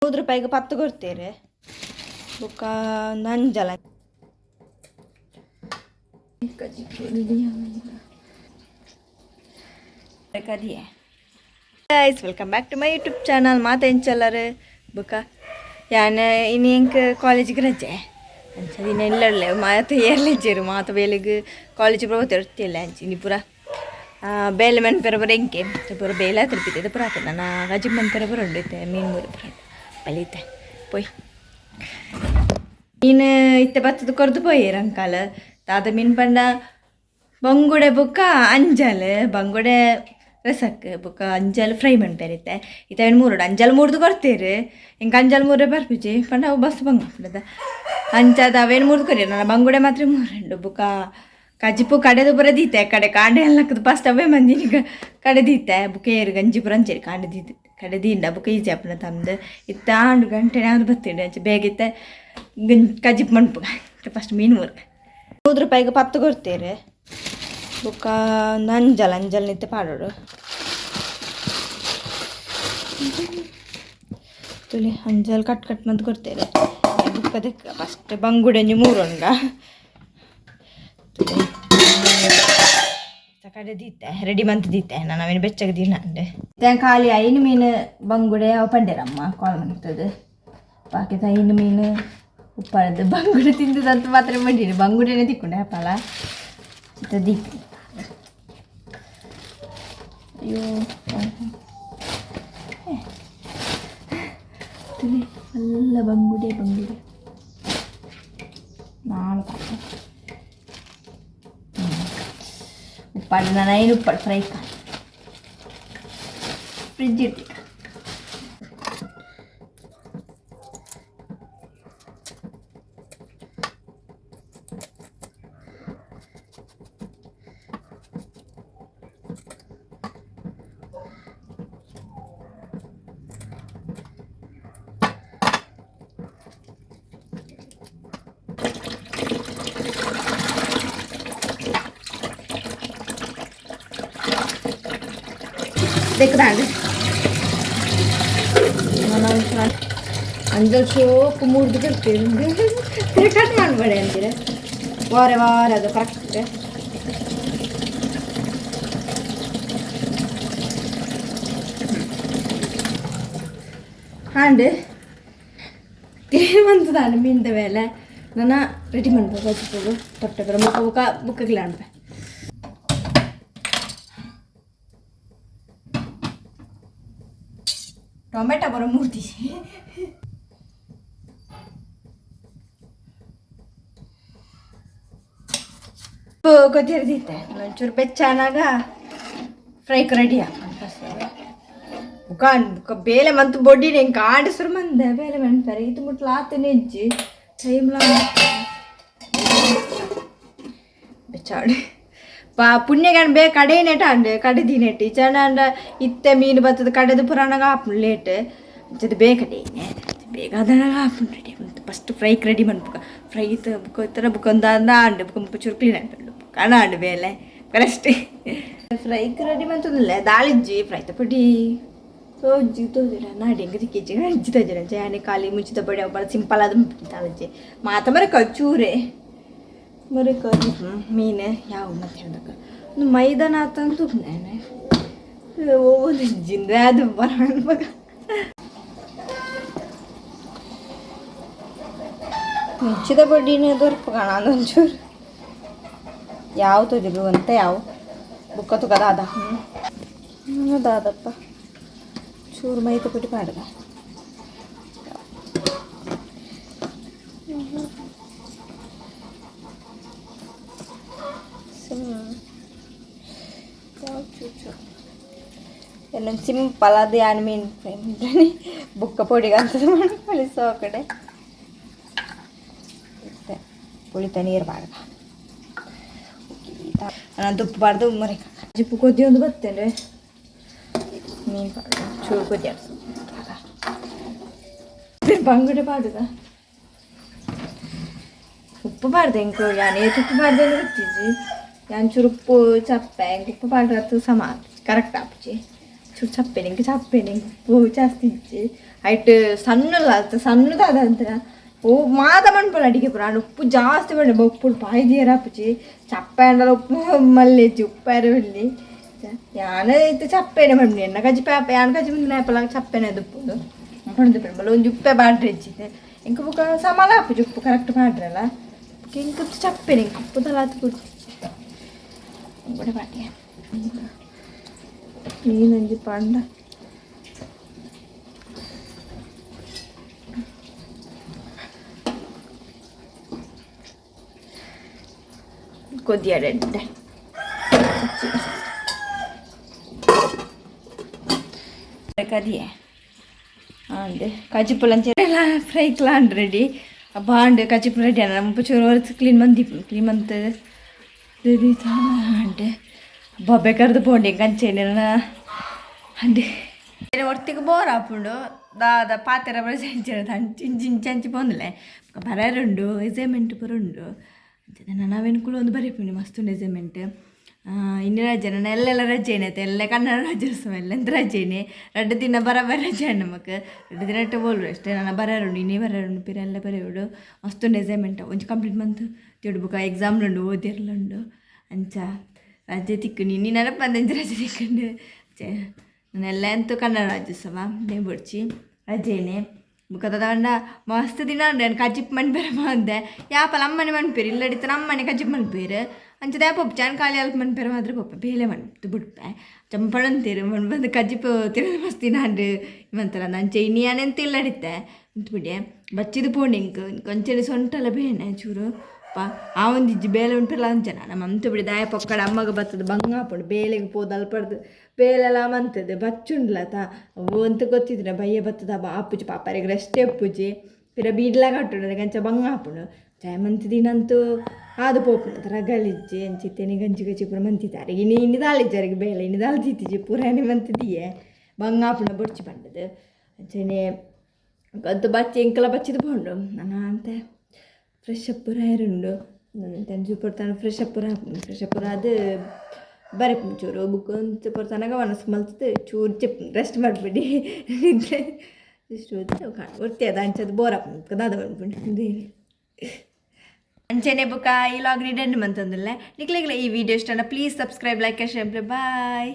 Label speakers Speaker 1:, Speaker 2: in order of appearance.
Speaker 1: ನೂದು ರೂಪಾಯಿಗೆ ಪತ್ತು ಕೊಡ್ತೇವೆ. ಬೊಕ್ಕ ಒಂದು ಅಂಜಲ ಕದಿಯೆ. Guys, welcome back to my YouTube channel. ಮಾತ ಎಂಚಲ್ಲರು ಬುಕ್ಕ ಯಾನ್ ಇನಿ ಎಂಕ್ ಕಾಲೇಜಿಗೆ ರಜೆ. ಅಂಚ ದಿನ ಇಲ್ಲರ್ಲೆ ಮಾತ ಏರ್ಲೆಜ್ಜೆರು ಮಾತ ಬೇಲೆಗ್ ಕಾಲೇಜ್ ಪೋತಿರ್ತಿಲ್ಲ. ಅಂಚ ಇನಿ ಪೂರ ಬೇಲೆ ಮನ್ಪೆರೆ ಪೂರ ಎಂಕೆ ಪೂರ ಬೇಲೆ ಆತಿರ್ಪಿತ್ತೆ ಪೂರ ಆತಂಡ. ನಾ ಕಜಿಪು ಮನ್ಪೆರೆ ಪೂರ ಉಂಡು. ಇತ್ತೆ ಮೀನು ಮೂರು ಪೂರ ಉಂಡು ಬಲಿತೆ ಪೋಯ್. ಮೀನು ಇತ್ತೆ ಬತ್ತದ ಕೊರ್ದು ಪೋಯೆರ್ ಅಂಕಲ್. ದಾದ ಮೀನು ಪಂಡ ಬಂಗುಡೆ ಬೊಕ್ಕ ಅಂಜಲ್. ಬಂಗುಡೆ ರಸಕ್ ಬೊಕ್ಕ ಅಂಜಲ್ ಫ್ರೈ ಮನ್ಪೆರೆ. ಇತ್ತೆ ಇತ್ತೆ ಅವೆನ್ ಮೂರುಡು ಅಂಜಲ್ ಮೂರ್ದು ಕೊರ್ತೆರ್. ಎಂಕ್ ಅಂಜಲ್ ಮೂರೆ ಬರ್ಪುಜಿ ಪಂಡ ಅವು ಬಸ್ ಬಂಗ ಆಪುಂಡದ. ಅಂಚಾದ್ ಅವೇನು ಮೂರ್ದು ಕೊರಿಯೆರ್. ನನ ಬಂಗುಡೆ ಮಾತ್ರ ಮೂರುಂಡು. ಬೊಕ್ಕ ಕಜಿಪು ಕಡೆದು ಪೂರ ದೀತೆ. ಕಡೆ ಕಾಂಡೆ ಎಲ್ಲ ಫಸ್ಟ್ ಅವೇ ಮಂದಿನ ಕಡೆ ದೀತೆ. ಬೊಕ್ಕ ಏರು ಗಂಜಿ ಪೂರ ಅಂಚೆರಿ ಕಾಂಡೆ ದೀತೆ. ಕಡೆ ದೀಂಡ ಬೊಕ್ಕ ಈಜಿ ಆಪುಂಡು ತಂದು. ಇತ್ತೆ ಆಂಡು ಗಂಟೆ ಯಾವ್ದು ಬತ್ತಿಂಡು. ಅಂಚ ಬೇಗ ಇತ್ತೆ ಕಜಿಪು ಮನ್ಪುಗ. ಫಸ್ಟ್ ಮೀನು ಮೂರ್ಗ ನೂದು ರೂಪಾಯಿಗೆ ಪತ್ತು ಕೊಡ್ತೇವೆ. ಬೊಕ್ಕ ಒಂದು ಅಂಜಲ್ ಅಂಜಲ್ ನಿತ್ಯ ಪಾಡೋಡು ತುಳಿ. ಅಂಜಲ್ ಕಟ್ ಕಟ್ ಮಂತ್ ಕೊಡ್ತೇವೆ. ಬುಕ್ಕ ದೆಕ್ಕ ಫಸ್ಟ್ ಬಂಗುಡೆ ಒಂಜಿ ಮೂರುಂಡ ತುಳಿ ಕಡೆ ದೀತೆ. ರೆಡಿ ಮಂತ್ ದೀತೆ. ನಾನು ಅವೇನು ಬೆಚ್ಚಗೆ ದೀನಂಡೆ. ಖಾಲಿ ಐನು ಮೀನು ಬಂಗುಡೆ ಅವು ಪಂಡೇರಮ್ಮ ಕಾಲ್ ಮಂತದ್ದು. ಬಾಕಿದ ಐನು ಮೀನು ಉಪ್ಪಾಡದು. ಬಂಗುಡೆ ತಿಂದದಂತ ಮಾತ್ರ ಮಂಡಿನಿ. ಬಂಗುಡೆನೇ ತಿಕ್ಕೊಂಡೆ ಹಪ್ಪಲ ಚಿತ್ತ ದೀಪ. ಅಯ್ಯೋ ತುಳಿ ಎಲ್ಲ ಬಂಗುಡೆ ಬಂಗುಡೆ ನಾಲ್ಕು ಉಪ್ಪಾಡು. ನಾನು ಐನು ಉಪ್ಪಾಡು ಫ್ರೈ ಫ್ರಿಜ್ ಇಡ್ತೀನಿ. ದೆಕ್ಕದಾಂಡ್ ಅಂಜಲ್ ಸೋಕು ಮುರ್ದು ಕೊಡ್ತೀವಿ. ಕಟ್ ಮಾಡಬೇಡ ಅಂತೀರ. ವಾರ ವಾರ ಅದು ಕರೆಕ್ಟ್ ಹಾಂಡ್ ಮಂತದಾಂಡ್ ಮೀನ್ದ ಬೇಲೆ. ನನ್ನ ರೆಡಿ ಮಾಡ್ಬೇಕು ತೊಟ್ಟೆ ಬರ ಮುಕ್ಕ ಬುಕ್ಕ ಬುಕ್ಕಗಿಲ್ಲ ಅನ್ಪೆ. ಟೊಮೆಟೊ ಬರೋ ಮೂರ್ತಿ ಕೊತ್ತಿರ್ದಿತ್ತೆ. ಒಂಚೂರು ಬೆಚ್ಚಾನಾಗ ಫ್ರೈಕ್ ರೆಡಿ ಬುಕ್ಕ ಬುಕ್ಕ ಬೇಲೆ ಮಂತು ಬೊಡ್ಡಿ ಎಂಕ್ ಆಂಡ ಸುರು ಮಂದೆ ಬೇಲೆ ಮನ್ಪೆರೆ. ಇದು ಮುಟ್ಲ ಆತನೆ ಇಜ್ಜಿ ಟೈಮ್ಲ ಬೆಚ್ಚಾಡು ಪಾ ಪುಣ್ಯಗಾಂಡ್ ಬೇ ಕಡೆ ನೆಟ ಅಂಡ್ ಕಡೆ ದಿನೆಟ್ ಇಚಾಂಡ. ಇತ್ತೆ ಮೀನು ಬತ್ತದ ಕಡೆದು ಪುರಾಣಗ ಆಪುಂಡು ಲೇಟ್. ಅಂಚದ ಬೇಗ ಕಡೆ ಬೇಗ ಅದನಾಗ ಆಪುಂಡು. ರೆಡಿ ಫಸ್ಟ್ ಫ್ರೈಕ್ ರೆಡಿ ಮನ್ಪುಗ. ಫ್ರೈ ಬುಕ್ಕ ಇತ್ತರ ಬುಕ್ಕ ಒಂದು ಅಂಡ್ ಬುಕ್ಕ ಮುಪ್ಪ ಚೂರು ಕ್ಲೀನ್ ಆಯ್ತು ಕಣ ಅಂಡ್ ಬೇಲೆ ಕರೆಕ್ಟ್ ಫ್ರೈಕ್ ರೆಡಿ ಮಂತುದಿಲ್ಲ. ದಾಳಿಜ್ಜಿ ಫ್ರೈ ಪೊಡಿ ತೋಜಿ ತೋಜಿಡ ನಾಡಿ ಎಂಗ ತಿಕ್ಕಿಜ್ಜಿ ಅಜ್ಜಿ ತೋಜಿಡ ಜಾನೆ ಖಾಲಿ ಮುಂಚಿತ ಬಡಿ ಅವು ಸಿಂಪಲ್ ಆದ ದಾಳಿಜ್ಜಿ ಮಾತ ಮರಕ ಚೂರೆ ಮರಕ ಮೀನು ಯಾವ ಮತ್ತೆ ಹೇಳ್ದಕ್ಕ ಒಂದು ಮೈದಾನ ಆತಂತು ನಾನು ಓದಿಜ್ಜಿಂದ ಅದು ಬರ. ಮುಂಚಿದ ಬಡ್ಡಿನೇ ದೊರ್ಪು ಕಾಣ ಒಂಚೂರು ಯಾವ ತೋಜಿರು ಅಂತ ಯಾವ ಬುಕ್ಕ ತುಗದ ಅದ ದಾದಪ್ಪ ಚೂರು ಮೈತ ಪುಟಿ ಪಾಡದ. ಎಲ್ಲ ಸಿಂಪಲ್ ಅದು ಯಾನ್ ಮೀನು ಫ್ರೈ ಬುಕ್ಕ ಪೊಡಿಗಂತದ ಮಾಡಿ ಕಡೆ ಪುಳಿತ ನೀರು ಬಾರ್ದ. ನಾನು ತುಪ್ಪ ಬಾರ್ದು ಮರೆ ಜಿಪ್ಪು ಕೊದ್ದಿ ಒಂದು ಬರ್ತೇನೆ. ಮೀನು ಚೂರು ಕೊದ್ದಿ ಬಂಗುಡೆ ಪಾಡುದ. ಉಪ್ಪು ಬಾರ್ದು ಎಂಕು ಯಾನ್ ಏತ್ ಉಪ್ಪು ಪಾಡ್ದೆ ಗೊತ್ತಿಜ್ಜಿ. ಯಾನ್ ಚೂರು ಉಪ್ಪು ಚಪ್ಪೆ. ಎಂಕ್ ಉಪ್ಪು ಪಾಡ್ರತ್ತು ಸಮ ಕರೆಕ್ಟ್ ಆಪುಜಿ. ಚೂರು ಚಪ್ಪೆನೆ, ಇಂಕ ಚಪ್ಪೆನೆ, ಉಪ್ಪು ಜಾಸ್ತಿ ಇಜ್ಜಿ. ಐಟ್ ಸಣ್ಣಲ್ಲ ಅತ್ತ ಸಣ್ಣ ದಾದ ಅಂತ ಓ ಮಾತ ಮನ್ಪೊಲ ಅಡಿಗೆ ಪೂರ. ಆಂಡ ಉಪ್ಪು ಜಾಸ್ತಿ ಪಂಡೆ ಉಪ್ಪು ಪಾಯ್ದಿಯರ ಆಪುಜಿ. ಚಪ್ಪೆ ಆಂಡಲ ಉಪ್ಪು ಮಲ್ಲೆಜ್ಜಿ, ಉಪ್ಪಾರ ಬಲ್ಲಿ. ಯಾನ್ ಇತ್ತೆ ಚಪ್ಪೆನೆ ಪಂಡಿ ಎನ್ನ ಕಜ್ಜಿ ಪಾಪ ಯಾನ್ ಕಜ್ಜಿ ಮುಂದಿನ ಆಪಲ ಚಪ್ಪೆನೆ ಉಪ್ಪುಂಡು ಪಂಡ್ದು ಬಲ್ಲ ಒಂಜಿ ಉಪ್ಪೆ ಬಾಡ್ರೆ ಇಜ್ಜಿದೆ. ಇಂಕ ಬುಕ್ಕ ಸಮಾಲ ಆಪುಜಿ ಉಪ್ಪು ಕರೆಕ್ಟ್ ಪಾಡ್ರಲ್ಲ. ಇಂಕ ಚಪ್ಪೆನೆ, ಇಂಕ ಉಪ್ಪು ತಲಾತ್ ಕೊಡು ಕೂಡ ಪಾಟಿಯ ಮೀನೊಂಜಿ ಪಂಡ ಕೊದಿಯಡೆಡ್ಡೆ ಕದಿಯೆ ಆಂಡ್ ಕಜಿಪುಲಂಚೆ ಫ್ರೈ ಕ್ಲಾಂಡ್ ರೆಡಿ. ಬಾಂಡ್ ಕಜಿಪು ರೆಡಿ ಅನ್ನ ಮುಪ್ಪ ಚೂರು ಹೊರತು ಕ್ಲೀನ್ ಮಂದಿಪ್ಪು ಕ್ಲೀನ್ ಮಂತ್ ಆಂಡ್ ಬೊಬ್ಬೆ ಕರೆದು ಪೋಂಡಿ ಕಂಚೇನೆ ಅಂಡ್ ಒರ್ತಿಗೆ ಬೋರ್ ಆಪುಂಡು. ದಾದ ಪಾತೆರ ಅಂಚಿ ಇಂಚಿ ಇಂಚಿ ಅಂಚಿ ಪೋಂದುಲೆ ಬರರುಂಡು, ಎಸೈನ್ಮೆಂಟ್ ಪೂರ ಉಂಡು. ನಾನು ಅವೇನು ಕೂಡ ಒಂದು ಬರೀಪುಂಡು, ಮಸ್ತ್ ಉಂಡು ಎಸೈನ್ಮೆಂಟ್. ಇನ್ನು ರಜೆ ನನ್ನ ಎಲ್ಲೆಲ್ಲ ರಜೆ ಏನೈತೆ, ಎಲ್ಲ ಕನ್ನಡ ರಾಜ್ಯೋತ್ಸವ ಎಲ್ಲ ಎಂತ ರಜೆನೆ. 2 ದಿನ ಬರಬರ ರಜೆ ನಮಕ್, 2 ದಿನ ಇಟ್ಟು ಬೋಲ್ರು ಅಷ್ಟೇ. ನಾನು ಬರೋರುಂಡು, ಇನ್ನೇ ಬರೋರುಂಡು, ಪಿರ ಎಲ್ಲ ಬರೆಯೋಡು. ಮಸ್ತ್ ಉಂಡು ಎಸೈನ್ಮೆಂಟ್, ಒಂಜಿ ಕಂಪ್ಲೀಟ್ ಮಂತ್ ತಿಡು ಬುಕ್ಕ ಎಕ್ಸಾಮ್ ಉಂಡು, ಓದಿರ್ಲುಂಡು. ಅಂಚ ರಜೆ ತಿಕ್ಕು ನಿನ್ನೆ ನೆನಪಂದಂಚ ರಜೆ ತಿಕ್ಕಂಡು. ನಾನು ಎಲ್ಲ ಎಂತ ಕನ್ನಡ ರಾಜ್ಯೋತ್ಸವ ನೇ ಬೊಡ್ಚಿ ರಜೆನೆ. ಬುಕ್ಕ ತಗೊಂಡ ಮಸ್ತ್ ದಿನ ಉಂಡು. ನಾನು ಕಜಿಪ್ ಮನ್ಪೆರೆ ಬಂದೆ ಯಾಪಲ ಅಮ್ಮನೆ ಮನ್ಪೇರು ಇಲ್ಲಡಿತ್ತ ನಮ್ಮನೆ ಕಜಿಪ್ ಮನ್ಪೇರು. ಅಂಚ ದಾಪ ಚಾನ್ ಖಾಲಿ ಅಲ್ಪ ಮನ್ಪೆರೆ ಮಾತ್ರ ಪೊಪ್ಪ ಬೇಲೆ ಮನ್ತು ಬುಡ್ಪೆ ಚಂಪಣಂತೀರು ಮಣ್ ಬಂದು ಕಜಿಪ್ ತಿರುಗಿ ಮಸ್ತ್ ದಿನ ಉಂಡು ಮಂತಲ್ಲ. ಅಂಚ ಇನಿ ಎಂತ ಇಲ್ಲಡಿತ್ತೆ ಬಿಡಿ ಬಚ್ಚಿದ ಪೋಂಡು. ಇಂಕ್ ಕೊಂಚನೆ ಸೊಂಟಲ ಬೇನೆ ಚೂರು ಪ ಆ ಒಂದಿಜ್ಜಿ ಬೇಲೆ ಉಂಟಲ್ಲ. ಅಂಚ ನಮ್ಮ ಅಂತು ಬಿಡಿ ದಾಯ ಪೊಕ್ಕಡ ಅಮ್ಮಗ ಬತ್ತದ ಬಂಗ ಆಪುಂಡು. ಬೇಲೆಗೆ ಪೋದು ಅಲ್ಪಡ್ದು ಬೇಲೆಲ್ಲ ಮಂತದೆ ಬಚ್ಚುಂಡ್ಲತ ಅವು ಅಂತ ಗೊತ್ತಿದ್ರೆ ಬಯ್ಯ ಬತ್ತದ ಆಪುಜಿ ಪಾಪರಿಗೆ ರೆಸ್ಟ್ ಎಪ್ಪುಜಿ ಪಿರ ಬೀಡ್ಲ ಕಟ್ಟುಂಡು ಅಂಚ ಬಂಗ ಆಪುಂಡು. ಚಾಯ್ ಮಂತಿದಿನಂತೂ ಆದು ಪೋಪುಂಡು ರಗಲಿಜ್ಜಿ ಅಂಚಿತ್ತೇನೆ ಗಂಜಿ ಗಂಜಿ ಪೂರ ಮಂತಿದ್ದಾರೆ. ಇನಿ ಇನಿ ದಾಳಿಜ್ಜಾರಿಗೆ ಬೇಲೆ ಇನಿ ದಾಲ್ ತೀತಿಜಿ ಪೂರಾನೆ ಮಂತಿದಿಯೆ ಬಂಗ ಆಪುಂಡು ಬೊಡ್ಚಿ ಪಂಡದು. ಅಂಚನೆ ಗದ್ದು ಬಚ್ಚಿ ಎಂಕಲ ಬಚ್ಚಿದ ಪೋಂಡು. ನನ್ನ ಅಂತೆ ಫ್ರೆಶ್ ಅಪ್ ಪೂರ ಇರುಂಡು ತಂಜು ಪೊರ್ತಾನ ಫ್ರೆಶ್ ಅಪ್ ಪೂರ ಫ್ರೆಶ್ ಅಪ್ ಪೂರ ಅದು ಬರೆಪುಂಡು ಚೂರು ಬುಕ್ ಅಂತ ಪೊರ್ತನಗ ಮನಸ್ಸು ಮಲ್ತದು ಚೂರು ಚಿಪ್ ರೆಸ್ಟ್ ಮಾಡ್ಬಿಡಿ. ನಿದ್ರೆ ಇಷ್ಟು ಒರ್ತಿ ಅದ ಅಂಚದು ಬೋರ್ ಆಪುಂಡು ದಾದ ಪನ್ಪುಂಡು. ಅಂಚನೆ ಬುಕ್ಕ ಈ ಲಾಗ್ ನೀಡೆಂಡು ಮಂತಂದಿಲ್ಲ. ನಿಕ್ಲೆಗ್ಲ ಈ ವಿಡಿಯೋ ಇಷ್ಟ please subscribe, like, share. Bye.